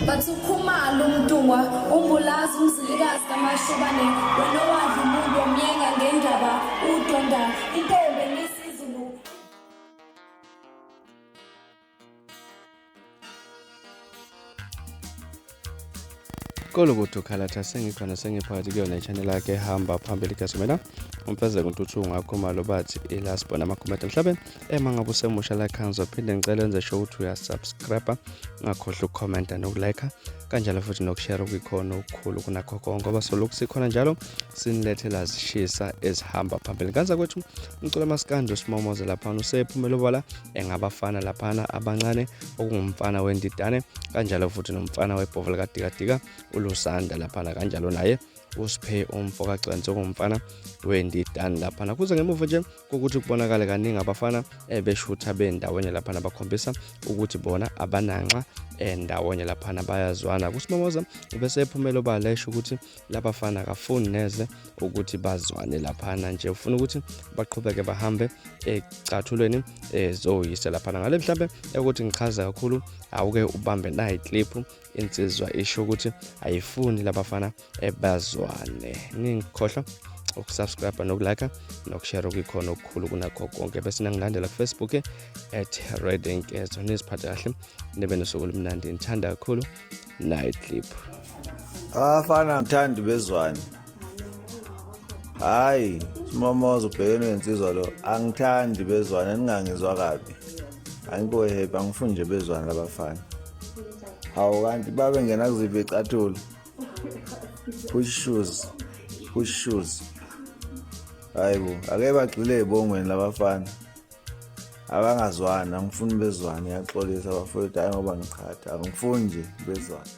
Bathi uKhumalo uMntungwa uMbulazi uMzilikazi kaMashobane wena owadla umuntu wamyenga ngendaba udonda intombi enisizulu. Kolokuthu khalatha sengikhona sengiphakathi kuyona i-channel yakhe ehamba phambili gasumela umfezeko ntuthu ngakhumalo bathi ilasbona amakhomenti mhlawumbe ema ngabe usemusha la khaya ngizophinde ngicela wenze sure ukuthi uyasubscribe ungakhohlwa ukukhomenta nokulike kanjalo futhi nokushare okuyikhona okukhulu kunakho konke ngoba solokhu sikhona njalo sinilethela zishisa ezihamba phambili nganza kwethu umculo amasikandi usimomoze laphana usephumela obala engabafana laphana abancane okungumfana wendidane kanjalo futhi nomfana webhovu likadikadika ulusanda laphana kanjalo naye usiphe umfo kagcwense okungumfana wendidane laphana kuze ngemuva nje kokuthi kubonakale kaningi abafana ebeshutha bendawonye laphana bakhombisa ukuthi bona abananxa endawonye laphana bayazwana kusimomoza ubese ephumela obala esho ukuthi labafana akafuni neze ukuthi bazwane laphana nje ufuna ukuthi baqhubeke bahambe ecathulweni ezoyise laphana ngale mhlambe ukuthi ngichaze kakhulu awuke ubambe nayi clip insizwa isho ukuthi ayifuni labafana ebazwane ningikhohlwa ukusubscribe nokulike nokushare okuyikhona okukhulu kunakho konke bese nangilandela kufacebook at red nkezo niziphathe kahle nibe nosuku olumnandi ngithanda kakhulu night clip. Abafana ngithandi bezwane. Hayi, simomoza ubhekene nensizwa lo. Angithandi bezwane ningangizwa kabi. Angikho happy angifuni nje bezwane labafana. Hawu kanti babe ngena kuziphi icathulo? Push shoes. Push shoes. Hayibo, ake bagxile ezibongweni labafana. Abangazwani, angifuni bezwane, ngiyaxolisa bafowethu, hayi ngoba ngiqhatha, angifuni nje bezwane.